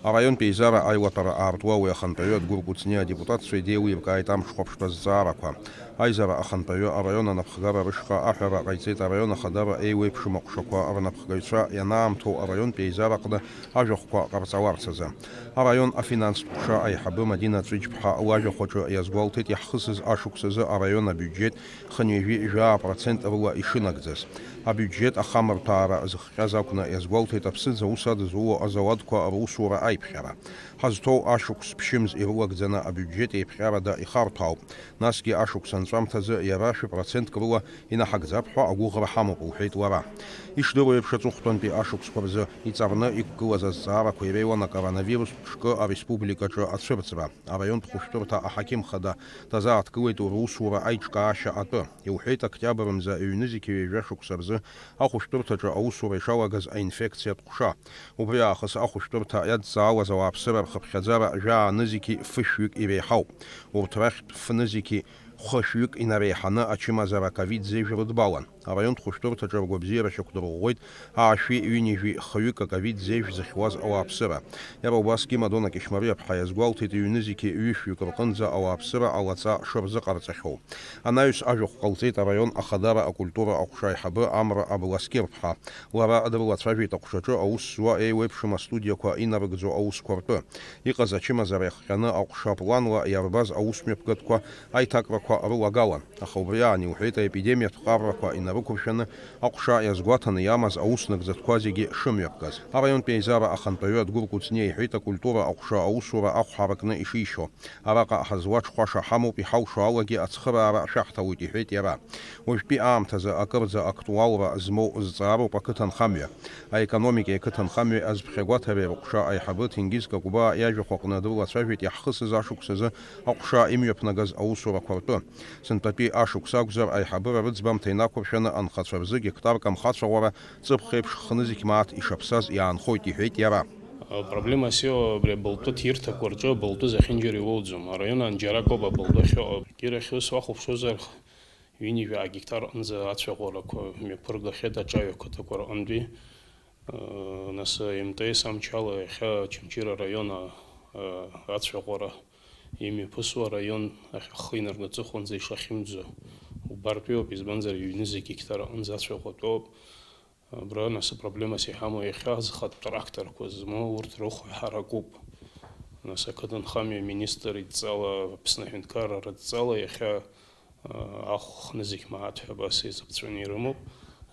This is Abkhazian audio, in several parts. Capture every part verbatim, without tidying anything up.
Араионтә еизара аилатәара аартуа уи ахантәаҩы Адгәыр Кәыҵниа адепутатцәа идеилиркааит амҽхәаԥштә азҵаарақәа. Аизара ахантәаҩы араион анапхгара рышҟа аҳәара ҟаиҵеит араион ахадара еиуеиԥшым аҟәшақәа рнапхгаҩцәа ианаамҭоу араионтә еизараҟны ажәахәқәа ҟарҵаларц азы. Араион афинанстә ҟәша аиҳабы Мадина Ҵәыџьԥҳа лажәахә аҿы иазгәалҭеит иаҳхысыз ашықәс азы араион абиуџьет хынҩажәи жәаа процент рыла ишынагӡаз. Абиуџьет ахамырҭәаара зыхҟьаз акәны иазгәалҭеит аԥсыӡ аус адызуло азауадқәа русура аиԥҟьара. Ҳазҭоу ашықәс ԥшьымз ирылагӡаны абиуџьет еиԥҟьарада ихарҭәаауп. Насгьы ашықәс анҵәамҭазы иара шәы процентк рыла инаҳагӡап ҳәа агәыӷра ҳамоуп, лҳәеит лара. Ишдыру еиԥш, аҵыхәтәантәи ашықәсқәа рзы иҵарны иқәгылаз азҵаарақәа иреиуан акоронавирустә ҿкы ареспубликаҿы ацәырҵра, араионтә хәышәтәырҭа аҳақьым хада дазааҭгылеит русура аиҿкаашьа атәы. Илҳәеит, октиабр мза ҩнызқьи ҩажәа шықәса рзы ахәышәтәырҭаҿы аусура ишалагаз аинфекциатә ҟәша. Убри аахыс ахәышәтәырҭа иадҵаауаз ауааԥсыра рхыԥхьаӡара жәаа нызқьи фышәҩык иреиҳауп. Урҭ рахьтә фнызқьи хышәҩык инареиҳаны ачымазара ковид зежә рыдбалан. Араионтә хәышәтәырҭаҿы ргәабзиара шьақәдырӷәӷәеит аашәи ҩынҩажәи хҩык аковид зежә зыхьуаз ауааԥсыра. Иара убасгьы Мадона Кьышьмариаԥҳа иазгәалҭеит ҩнызқьи ҩышәҩык рҟынӡа ауааԥсыра алаҵа шырзыҟарҵахьоу. Анаҩс ажәахә ҟалҵеит араион ахадара акультура аҟәша аиҳабы Амра Абласкьырԥҳа. Лара дрылацәажәеит аҟәшаҿы аус зуа еиуеиԥшым астудиақәа инарыгӡо аусқәа ртәы. Иҟаз ачымазара иахҟьаны аҟәша планла иарбаз аусмҩаԥгатәқәа аиҭакрақәа рылагалан, аха убри аан илҳәеит аепидемиатә ҟаррақәа инарықәыршәаны аҟәша иазгәаҭаны иамаз аус нагӡатәқәа зегьы шымҩаԥгаз. Араионтә еизара ахантәаҩы Адгәыр Кәыҵниа иҳәеит акультура аҟәша аусура ахә ҳаракны ишишьо. Араҟа ҳазлаҽхәаша ҳамоуп, иҳалшо алагьы ацхыраара шәаҳҭалоит, иҳәеит иара. Уажәтәи аамҭазы акырӡа актуалра змоу зҵаароуп ақыҭанхамҩа. Аекономикеи ақыҭанхамҩеи азԥхьагәаҭареи рҟәша аиҳабы Ҭенгиз Какәбаа иажәахә аҟны дрылацәажәеит иаҳхысыз ашықәс азы аҟәша имҩаԥнагаз аусурақәа ртәы. Сынтәатәи ашықәс акәзар, аиҳабыра рыӡбамҭа инақәыршәаны анхацәа рзы гектарк амхацәаӷәара ҵыԥх еиԥш хнызқь мааҭ ишаԥсаз иаанхоит, иҳәеит иара. Проблема сио абри абылтәы ҭирҭақәа рҿы абылтәы зехьынџьара иуоуӡом. Араион анџьарак ауп абылтәы ахьыҟоу. Кирахь ус уахәаԥшуазар, ҩынҩажәа гектар аҟынӡа ацәаӷәарақәа мҩаԥыргахьеит аҿаҩа қыҭақәа рҟынтәи. Нас МТС амчала иахьа Очамчыра араион, а, ацәаӷәара имҩаԥысуа араион ахь ахы инаргәаҵыхәанӡа ишахьымӡо убартәиоуп, избанзар, ҩнызқь гектар аҟынӡа ацәаӷәатәоуп. Абра, нас, апроблемас иҳамоу иахьа зхатә тракторқәа змоу урҭ рыхә ҳаракуп. Нас, ақыҭанхамҩа министр идҵала, Аԥсны аҳәынҭқарра рыдҵала иахьа, а, ахә хнызқь мааҭ ҳәа абас еизыԥҵәаны ирымоуп.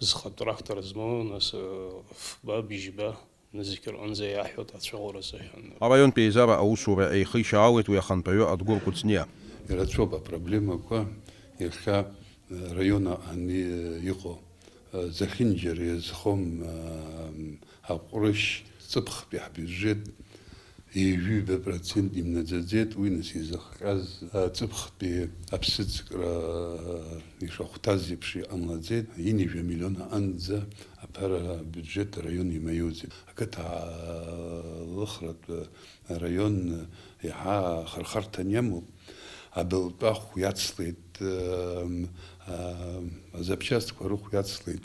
Зхатә трактор змоу, нас, а, фба, бжьба нызқь рҟынӡа иаҳәоит ацәаӷәара азыҳәан. Араионтә еизара аусура еихишьаауеит уи ахантәаҩы Адгәыр Кәыҵниа. Ирацәоуп апроблемақәа иахьа, а, раион аҟны иҟоу. Зехьынџьара иазхом, аа, аҟәрышь ҵыԥхтәи ҳбиуџьет ҩажәи ҩба процент имнаӡаӡеит, уи нас изыхҟьаз, аа, ҵыԥхтәи аԥсыӡкра, аа, ишахәҭаз еиԥш иҟамлаӡеит, ҩынҩажәа миллион аҟынӡа аԥара абиуџьет араион имаиуӡеит. Ақыҭа аалыхратә араион иаҳа ахырхарҭа аниамоуп. Абылтәахә иацлеит, ам, ам, азапчастқәа рыхә иацлеит,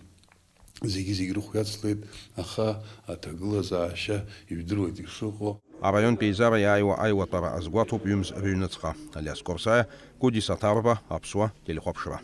зегьы-зегь рыхә иацлеит, аха аҭагылазаашьа ижәдыруеит ишыҟоу. Араионтә еизара иааиуа аилатәара азгәаҭоуп ҩымз рыҩныҵҟа. Алиас Корсаиа, Гәдиса Ҭарба, Аԥсуа телехәаԥшра.